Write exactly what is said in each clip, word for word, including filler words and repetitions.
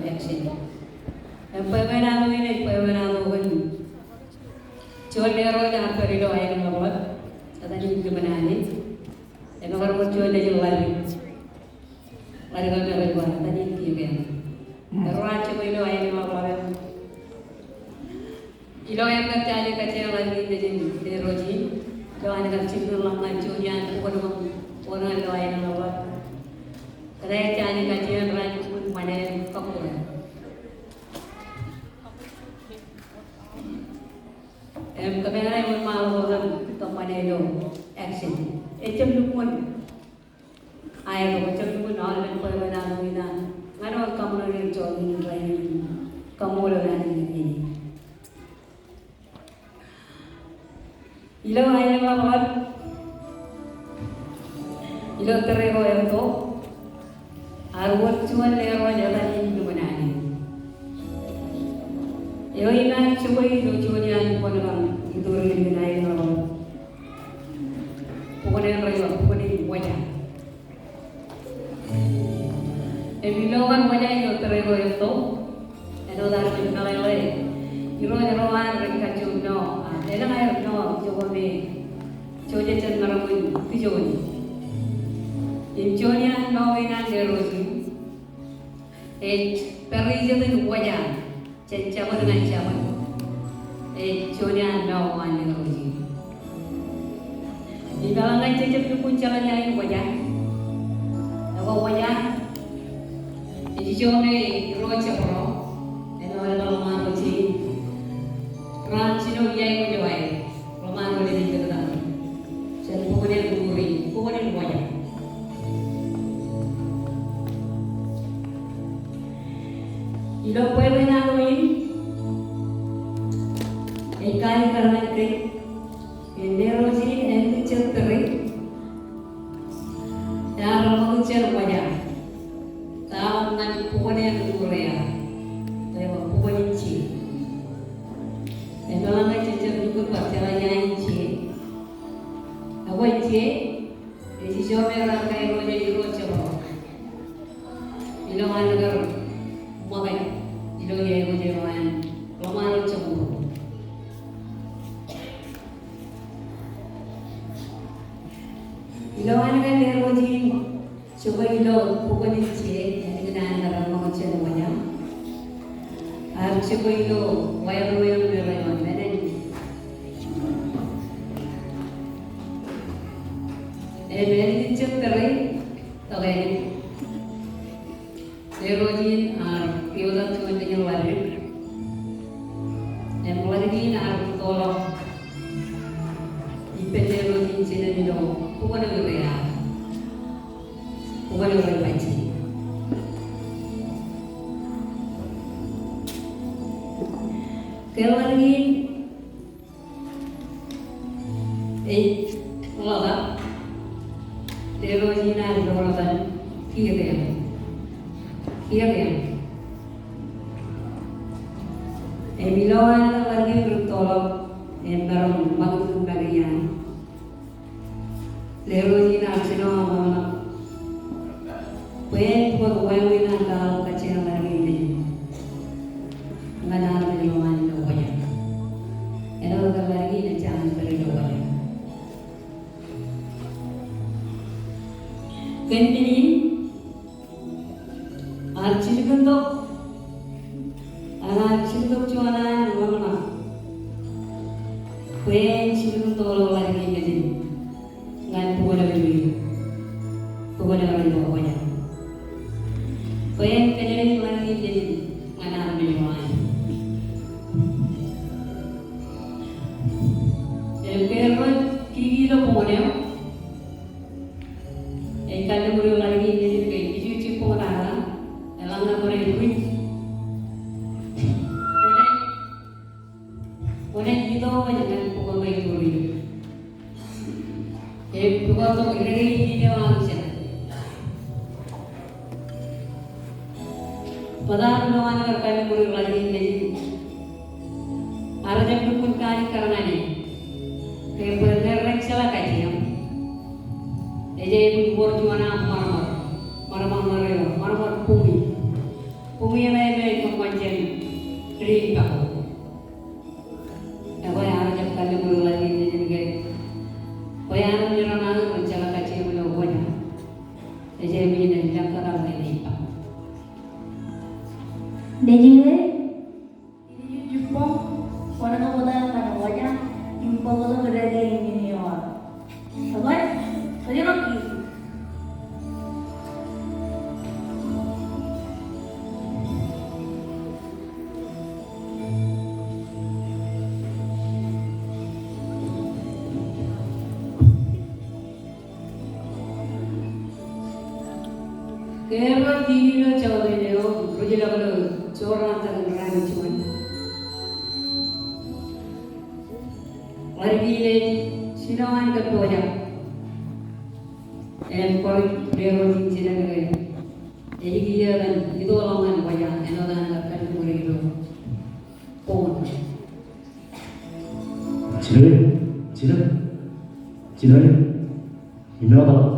Action. Im bwebwenato in ej bwebwenato kōn juon lerooj ear pād ilo aelōñ ḷapḷap, etan in Ḷōmṇaanij. Im ekar wōr juon nejin ḷadik. Ḷadik eo me rej ba etan in Kiekeañ. Erro an jokwe ilo aelōñ ḷapḷap. Ilo aer kar jaje kajjien ḷadik in nejin lerooj in, ilo an kar jilkinḷọk ñan juon iaan bukōn eo ear wōr ñan ilo aelōñ ḷapḷap. Kōn aer jaje kajjien raar lukkuun ṃane kọkkure. Im kōmeañ ewōr ṃaḷo ko an kōṃṃane ilo action. Ejjab lukkuun aetok, ejjab lukkuun aolepen bwebwenato in an ñan wōt kaṃṃoolol er juon in rainin, kaṃṃoolol an in rainin. Ilo aelōñ ḷapḷap, ilo tōre ko etto, ear wōr juon lerooj etan in Ḷōmṇaanij. Eo iṃaan jokwe ilo juon iaan bukōn eo an iturin in aelōñ ḷapḷap. Bukōn eo rej ba bukōn in Wōja. Im ilo an Wōja ilo tōre ko etto, āinwōt armej meḷeḷe, irooj ro an rej kajjojo ṇo, a, elōñ aer ṇo jokwe me, jokwe jān maroñ in kijoin. Im juon iaan ṇo kein an lerooj in, ej pād ijetin Wōja jān jabōt ñan jabōt. Ej juon iaan ṇo an lerooj in. Im eḷaññe jejjab lukkuun jeḷā iaan Wōja, ekwe Wōja ej ijo me irooj jebwōro, āinwōt aolepen ḷōṃaro jein, raar jino iaiboojoj aer. Ḷōṃaro nejin kōttar jān bukōn eo ri, bukōn in Wōja. Ilo bwebwenato in, ej kaalikkar ñan kōj, im lerooj in āinwōt jet tōre ear ṃōkaj jān Wōja, ta eo ñan bukōn eo ri eo, ta eo bukōn in Jie. Im eḷaññe jejjab lukkuun bar jeḷā iaan Jie, ekwe Jie ej ijo me raar kairooj e irooj jebwōro ilo an kar ṃōkaj ilo iaiboojoj eo an ḷōṃaro joñoul ruo. Ilo an kar lerooj in jokwe ilo bukōn in Jie, ālikin an kar ṃōkaj jān Wōja, ear jokwe ilo wāween eo me rej ba Menen. Im ālikin jet tōre, tokālik, lerooj in ear piota juon nejin ḷadik. Im ḷadik in ear rūttoḷọk ippān lerooj in jinen ilo bukōn eo rej ba, bukōn eo rej ba Jie. Ke ḷadik in ej ḷotak, lerooj in ear ḷotak, Kiekeañ. Kiekeañ. Im ilo an ḷadik in rūttoḷọk im maroñ ṃakūtkūt make iaan, lerooj in ear jino ṃōṇōṇō bwe en pukot wāween an kwaḷọk kajjien ḷadik in nejin ñan armej ro an ilo Wōja. Āinwōt ke ḷadik in ejjañin pād ilo Wōja. Kōn men in, ear jilkintok, ear jilkintok juon an ḷōmṇak bwe en jilkintoḷọk ḷadik in nejin ñan bukōn eo ri, bukōn eo rej ba Wōja, bwe en pād ḷadik in nejin ñan armej ro an. Im ke erro kiki ilo bukōn eo, ej kalliṃur eo ḷadik in nejin ke ijujjek buñtata, eḷaññe kwōnaaj ruj, kwōnaaj, kwōnaaj ito ñan bukō ṇe iturin. Im bukō tok rej ito aō jet. Bōtab ilo an kar kalliṃur eo ḷadik in nejin, ear jab lukkuun kaalikkar ñan e ke bwe ñe rej jeḷā kajjien, ej aikuj wōr juon aṃ ṃarṃar, ṃarṃar eo, ṃarṃar buñi. Buñe ṇe ej kōṃṃan jān dein pako. Ekwe ear jab kalliṃur ḷaddik nejin ke bwe an ro rej jeḷā kajjioñ ilo Wōja. Ej eṃōj in lōñ kōtaan ṇe ej pako. Nejin ke Ijin jibboñ, kwōnaaj ṃokta ñan Wōja im bōktok dān in ioon. Ekwe, kwōj roñ kiiō. Ke erro ilo jota eo, ri-jilọk ilo jorrāān eo an raan in juon. Ḷaddik in ej jino an kōppojak. Im bar erro in jino ke ej kiiō kōn itoḷọk ñan Wōja, āinwōt an kar kalliṃur ilo boñ. Jino, jino, jino, imootḷọk.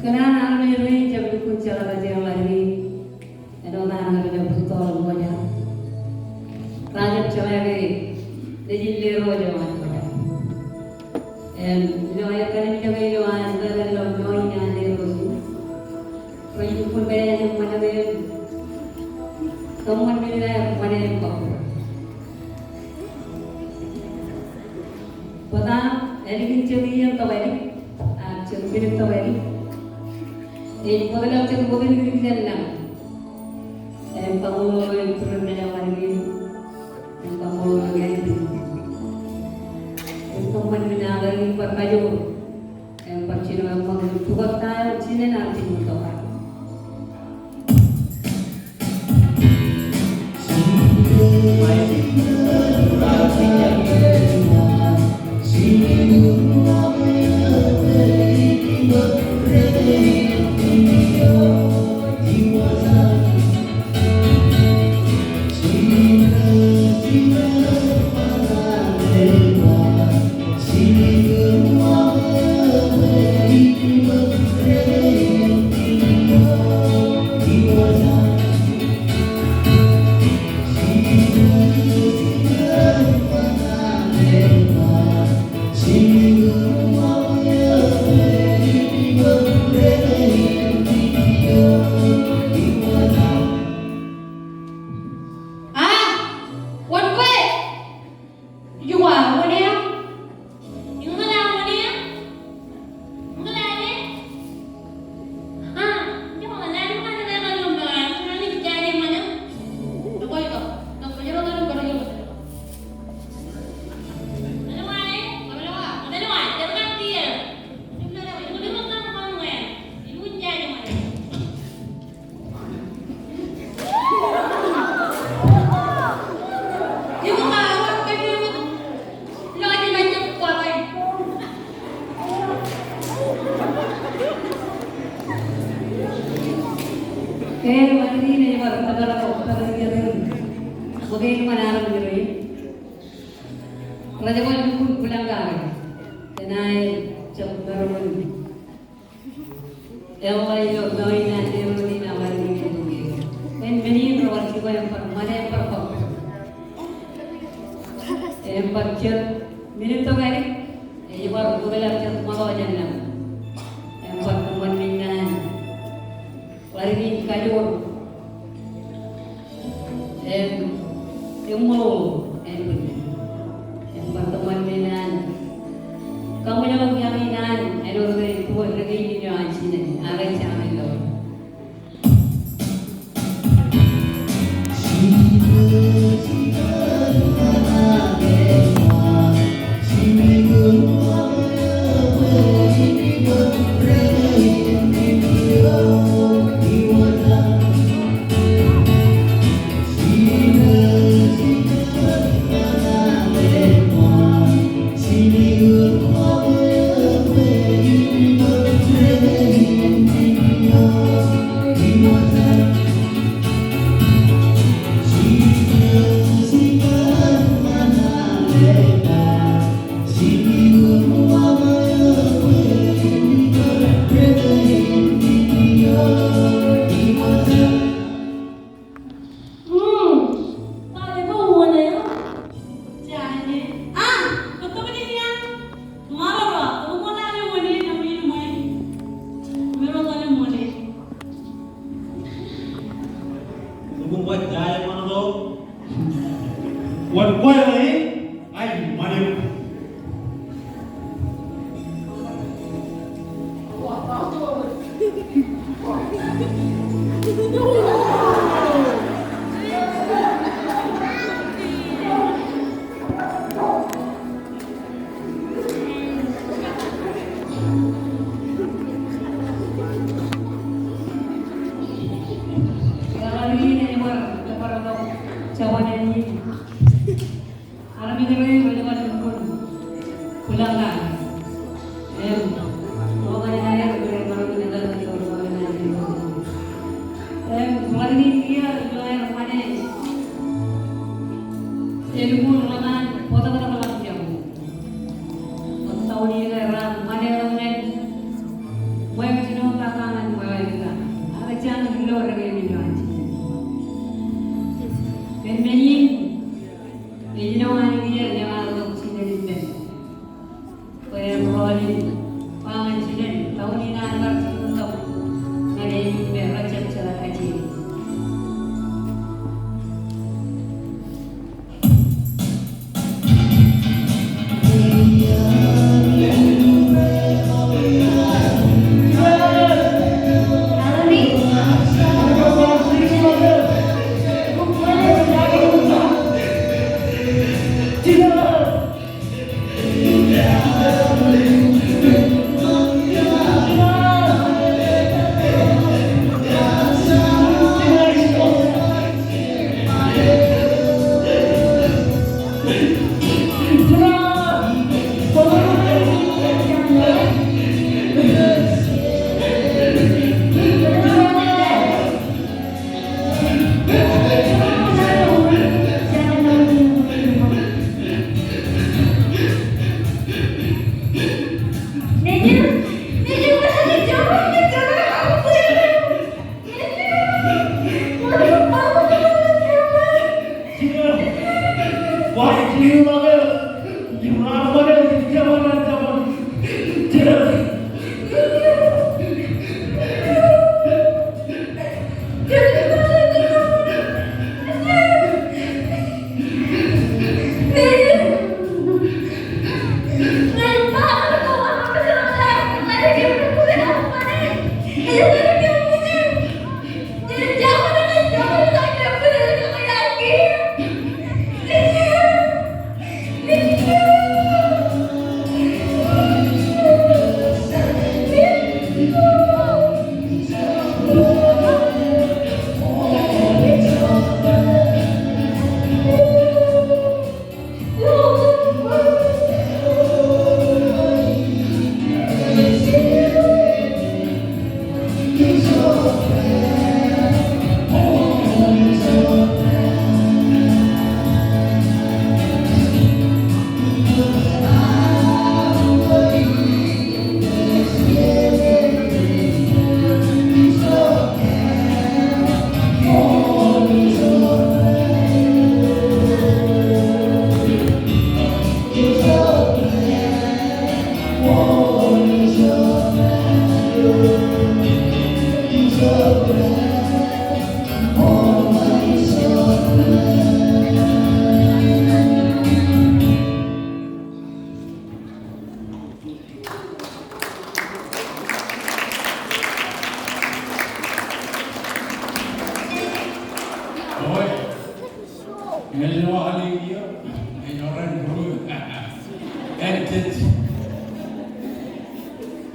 Kōn an armej ro in jab lukkuun jeḷā kajjioñ ḷaddik in, āinwōt an kar jab bōktok ḷọk Wōja. Rej jab jeḷā ke nejin lerooj eo an Wōja. Im ilo aer kallimjeke ilo aer jeḷā ke ḷọk ilo aer lerooj in, rej lukkuun bwe en ṃōṇōṇō im kōṃṃan men in aer ṃōṇōṇō im bōk. Bōtaab ālikin jek iien tokālik, ak jek minit tokālik, ej bōkḷọk jek bōkḷọk iien tokālik. Im kaṃṃoolol ro im turin ṇe eo ḷaddik in. Im kaṃṃoolol ro im turin. Im kōṃṃan men aō bar kajoor. Im bar jino eṃṃan im pukot ta eo jined an jino tokā. A, wōn kwe? Ij ba, wōn eo? Ke bar in ej bar tōpar bar in, ṃōk in ṃōṇōṇō in. Rej ba lukkuun bōk lañ kake. Kōn aer Ej bar ilo mour in an Erod in aṃ bar ilo mour in. Kōn men in rej bar jibwe, ej bar ṃane, ej bar bōk. Ej bar jet minit tok ālikin, ej bar bōk ḷọk jet ṃōtto jān lañ. Ej bar tōṃṃan men in an ḷaddik in kajoor. Im, im ṃool, im, im bar tōṃṃan men in an kaṃṃoolol iañ in an āinwōt rej bōk rej kōnono ilo an jinen, ak ej jañin lo. Wōt kwe ḷe, ij ṃane. Kōn men in, ej ilo an kiiō ej ḷọk jinen ippān. Bwe en rọọl in,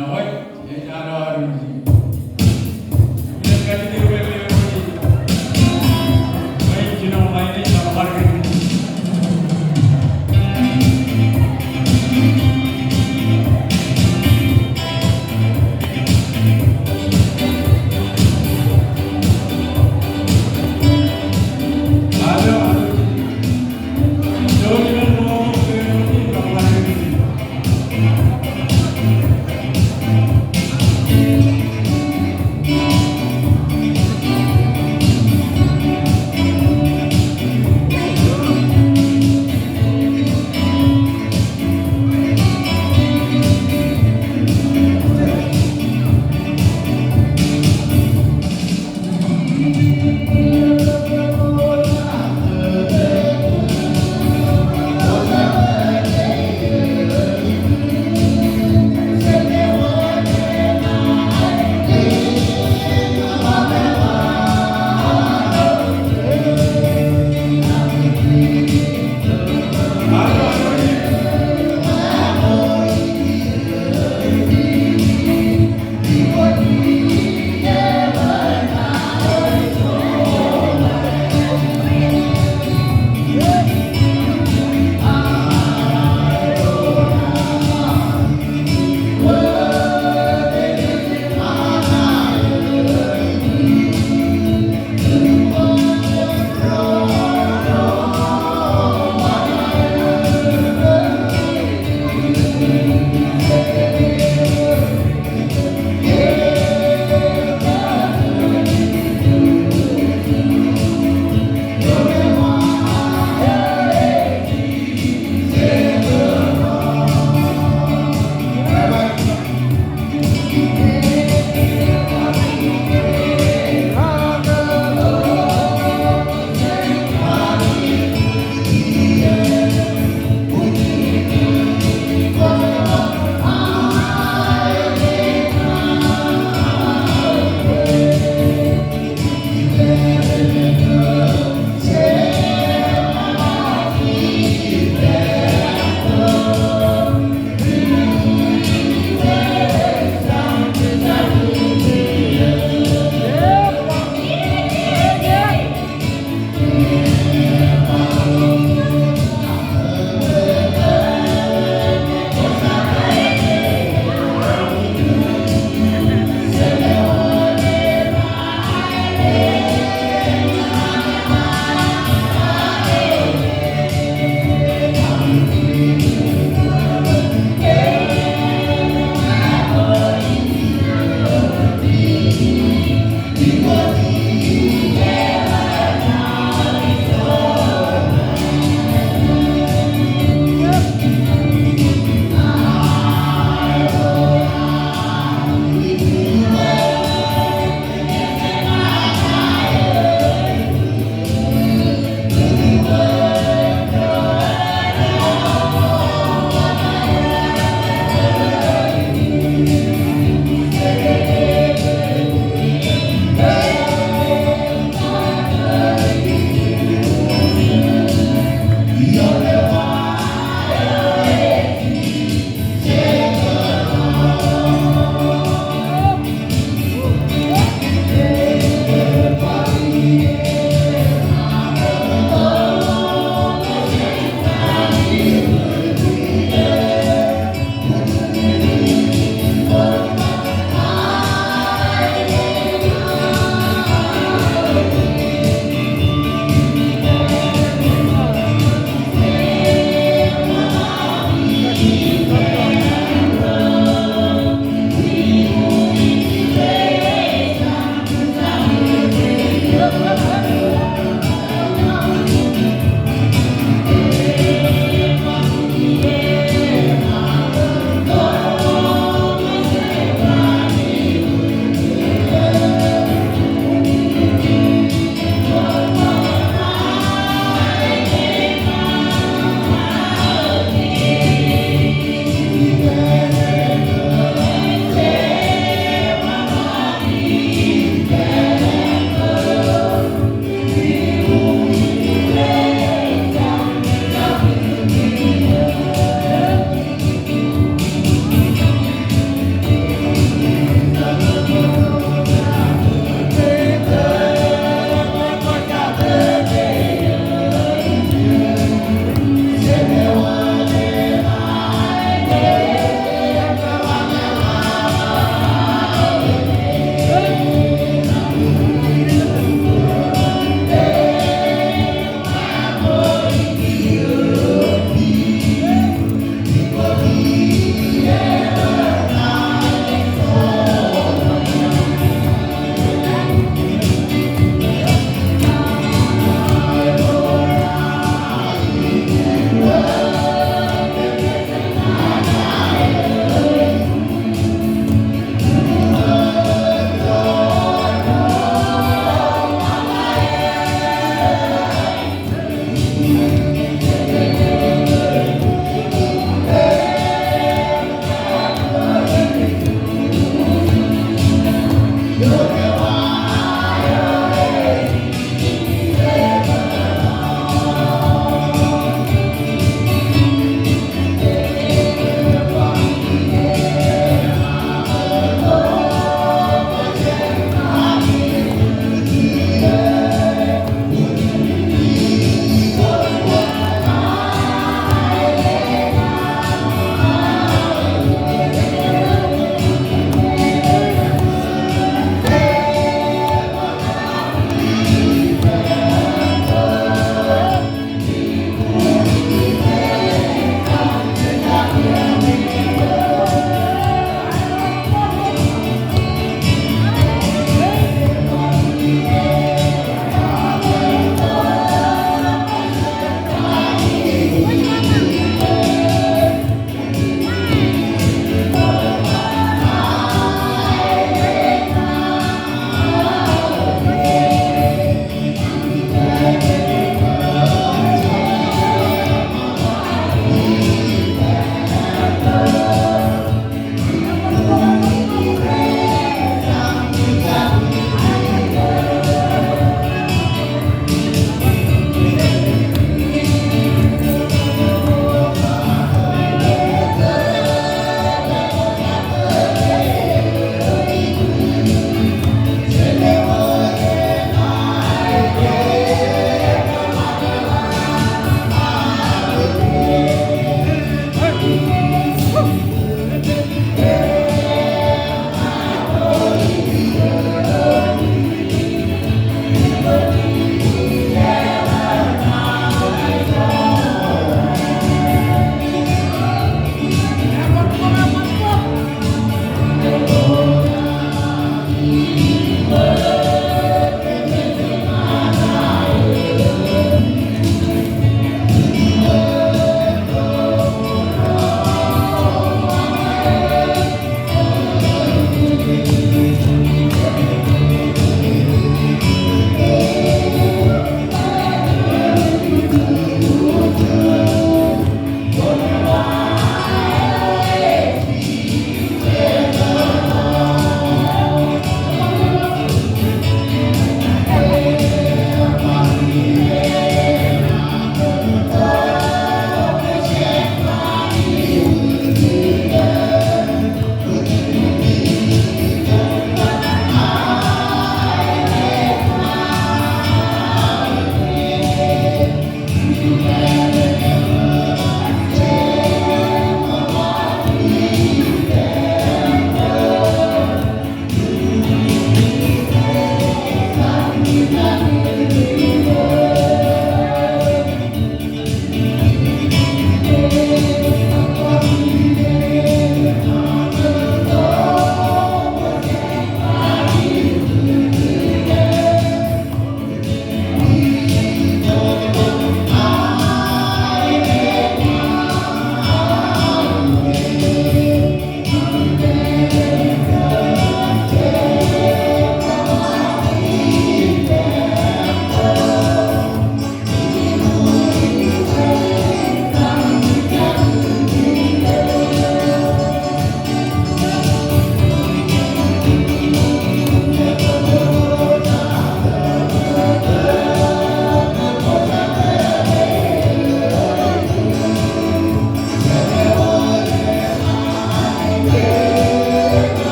Ñe kwōj ejaḷ aolep